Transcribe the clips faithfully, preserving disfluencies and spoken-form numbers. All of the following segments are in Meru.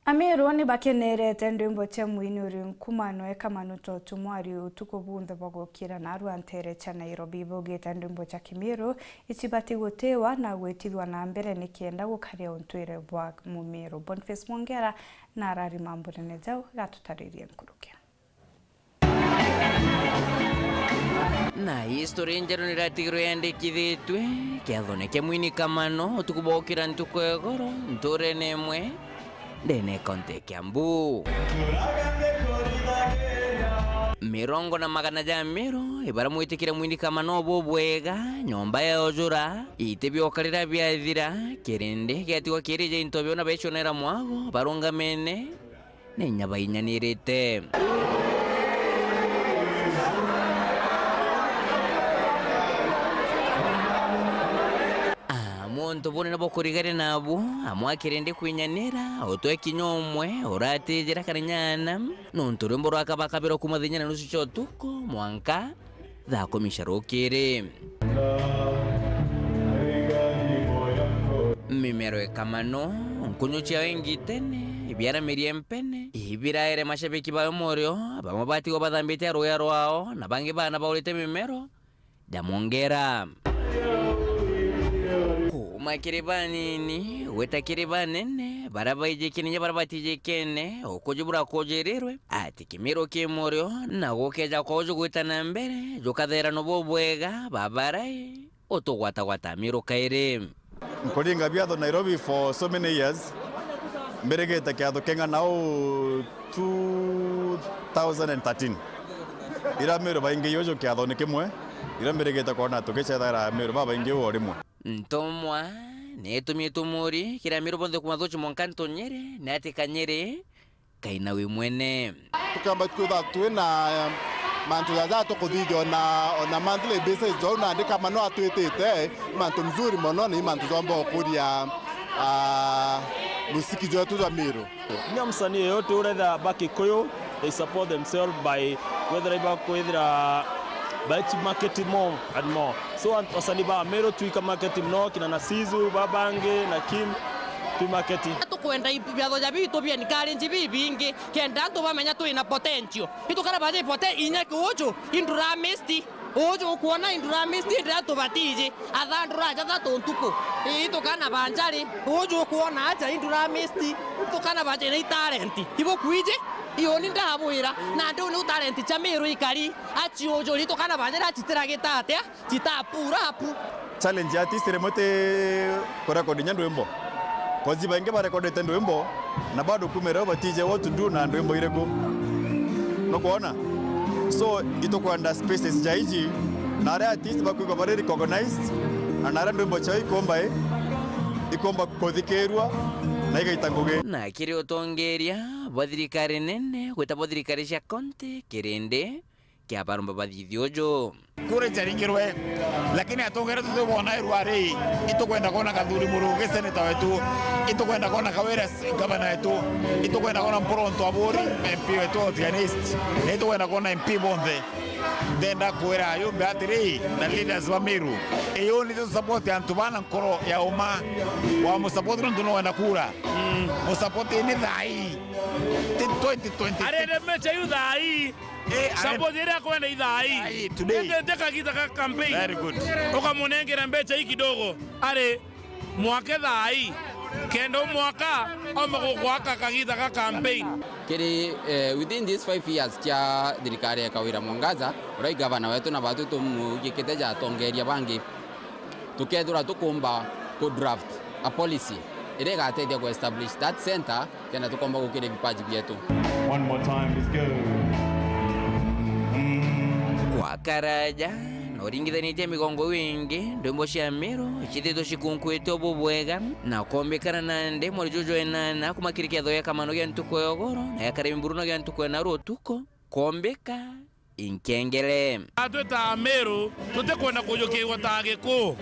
Amiru ni bakenerete ndwimbo cia mwini uri nkumano e Kamano Toto Mwari utuku bunthe bwa gukira narua ntere cia Nairobi. Baugite ndwimbo cia Kimiru icibati gutiwa na gwitithwa na mbere nikenda gukaria untwire bwa Mumiru. Boniface Mwongera na arari mambunene jau gatutaririe nkuruki. Na histori njeru niratigirwe yandikithitue kiathone kia mwini Kamano utuku bwa gukira ntuku ya igoro nturene imwe ndene ya kaunti ya Kiambu. Mirongo na magana ja Amiru ibaramwitikire mwini Kamano bubwega, nyomba ya ujura, iti biokarira biathira, kirindi giatigwa kirija into biona becionera mwago barungamene. Ni inya bainyanirite. Ah, muntu bunene bukurigaria nabu, amwe akirindi kwinyanira, utwe kinya umwe uratijira kana nyana, nontu rwimbo rwakabakabirwa kuma thinya na nusu cia utuku mwanka thaa kumi cia rukiri. Mimero ikamano, nkunyu ciao ingitene, ibiaramirie mpene, ibiraere mashabiki bayo morio, bamwe batigwa bathambite ruya rwao, na bangi bana baurite mimero ja Mwongera. Kuma kiri banini gwita kiri banene, baria baijikie ninya baria batijikene, ukuji burakujirirwe, ati Kimiru ki morio, na gukeja kwao jugwita na mbere, jukathera no bubwega, babarai, utugwatagwata Amiru kairi. Nkuringa biatho Nairobi for so many years, mbirigite kiatho king'ana uu two thousand and thirteen. Ira Amiru baingi uju kiathoni kimwe, ira mbirigite kwona tukicethaira Amiru babaingi uu o rimwe. Ntumwa niitumie tumuri kiri Amiru bonthe kuma Thuchi mwanka Ntunyiri, ni ati Kanyiri kaina wi mwene. Tukamba kwithirwa twina, eh, mantu jaja tukuthithia ona, ona monthly basis, jau nandi Kamano atwitite, ni mantu mzuri mono, ni mantu jomba gukuria, ah, musiki jwetu jwa Miru. Kinya msanii yeyote uretha Bakikuyu, they support themselves by kwethira ibakwithira by market more and more. So, an-, wasanii ba Meru twika market mno, kina Nasizu, Babange, na Kim, twi market. Tukwenda i-, biatho ja bitu bia encourage bibingi, kenda antu bamenya twina potential. Itukara baje pote inya kiuju, indura mist. Uju ukwona indura mist, indira tubatiji. Athandura aja thatu ntuku. Itukana banjari. Uju ukwona aja indura mist. Itukana baje na italenti. Ibo kwiji, ioni ndabwira. Na ndu ni talenti cha Miru ikari. Achi uju, itukana banjari achitira gitatia. Chita pura apu. Challenge ya artist rimwe ti kurekodi nya ndwimbo. Cause baingi barekodete ndwimbo na bado kumira batije what to do na ndwimbo iriku. Nukwona? So, itukwenda spaces ja iji, na aria artist bakwigwa bari recognized, na aria ndwimbo ciao ikomba i, ikomba kuthikirwa na igaita ngugi. Na kiri utongeria bwa thirikari nene, gwita bwa thirikari cia county, kirindi kia barumba bathithia uju. Kura icharingirwe, lakini atongeria tutibona irua ri, itukwenda kwona Kathuri Murungi seneta wetu, itukwenda kwona Kawira s-, gavana wetu, itukwenda kwona Mpuru Ntuaburi, M P wetu wa Tigania East, na itukwenda kwona M P bonthe. Ndenda kwira ayumbe atiri, na leaders ba Meru, iyo ni tu support antu bana nkoro ya uma, wa mu support nontu no wenda kura. Mm. Mu support ni thai, ti twenty twenty-six. Arere mecha yu thai. Eh, are- Suppose iria akwenda ithaai. Ithaai, today. Ete, ete kagita ka campaign. Very good. Ukamunengera mbecha hii kidogo. Ari mwake thaai. Kenda umwaka, ombe gugwaka kagita ka campaign. Kiri, eh, within these five years kia thirikari ya Kawira Mwangaza, uria i gavana wetu na batu tumugikite ja atongeria bangi. Tukethirwa tukumba ku draft a policy iria igatethia ku establish that center, kenda tukomba gukiria vipaji bietu. One more time, let's go. Mm. Kwa karaja, na uringithanitie migongo iu ingi, ndwimbo cia Miru icithitwe cikunkuite ubu bwega, na kombikana nandi mweri juju enana kuma kiri kiatho gia kamano gia ntuku ya ugoro, na gia karimburu na gia ntuku ya naru utuku, kombika inkengere. Atwi ta Ameru, tutikwenda kujukirwa ta Agikuu.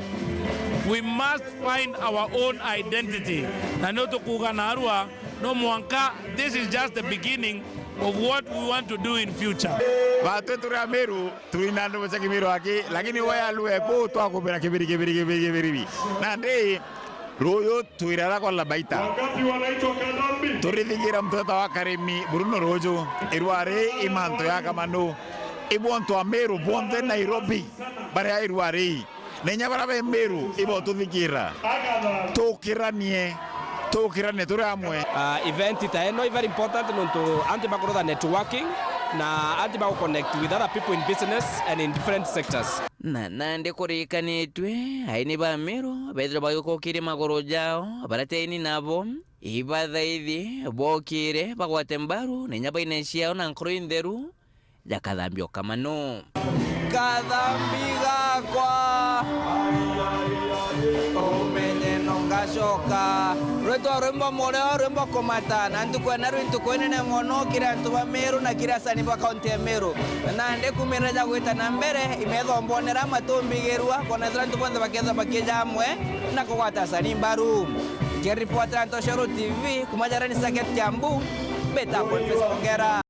We must find our own identity. Na nio tukuuga narua, no mwanka, this is just the beginning of what we want to do in future. Batwi turi Ameru, turi na andu cia Kimiru aki, lakini we alue ku twakubira kibiri, kibiri, kibiri, kibiri. Nandi, ruyu twirara kwa Labaita. Wakati wanaitwa Kadhambi. Turithigira muntu wetagwa Karimi Bruno Ruju, irua ri i mantu ya Kamanu, i bontu Ameru bonthe Nairobi baria irua ri. Na inya baria be Meru ibo tuthigira. Tukiranie, tukiranie turi amwe. Uh, event ta ino i very important nontu antu bakurutha networking na antu bagu connect with other people in business and in different sectors. Na nandi kurikanitue, aini ba Meru bethirwa bagikukiria maguru jao, baria ti aini nabo, ibathaithi, bokire, bagwate mbaru, na inya baine ciao na nkoro intheru, ja Kathambi o Kamanu. Kathambi gakwa, umenye no ngacoka. Rwitwa rwimbo mureo, rwimbo kumata, na ntuku ena rwi ntuku inene mono kiri antu ba Meru na kiri asani ba kaunti ya Meru. Na nandi kumirira ja gwita na mbere, imetho mbonera matumbigirua, kwona ethira antu bonthe bakethirwa bakija amwe na kugwata asani mbaru. Nkiripotera Ntoshoro T V, kuma Jarani Circuit Kiambu, mbita Boniface Mongera.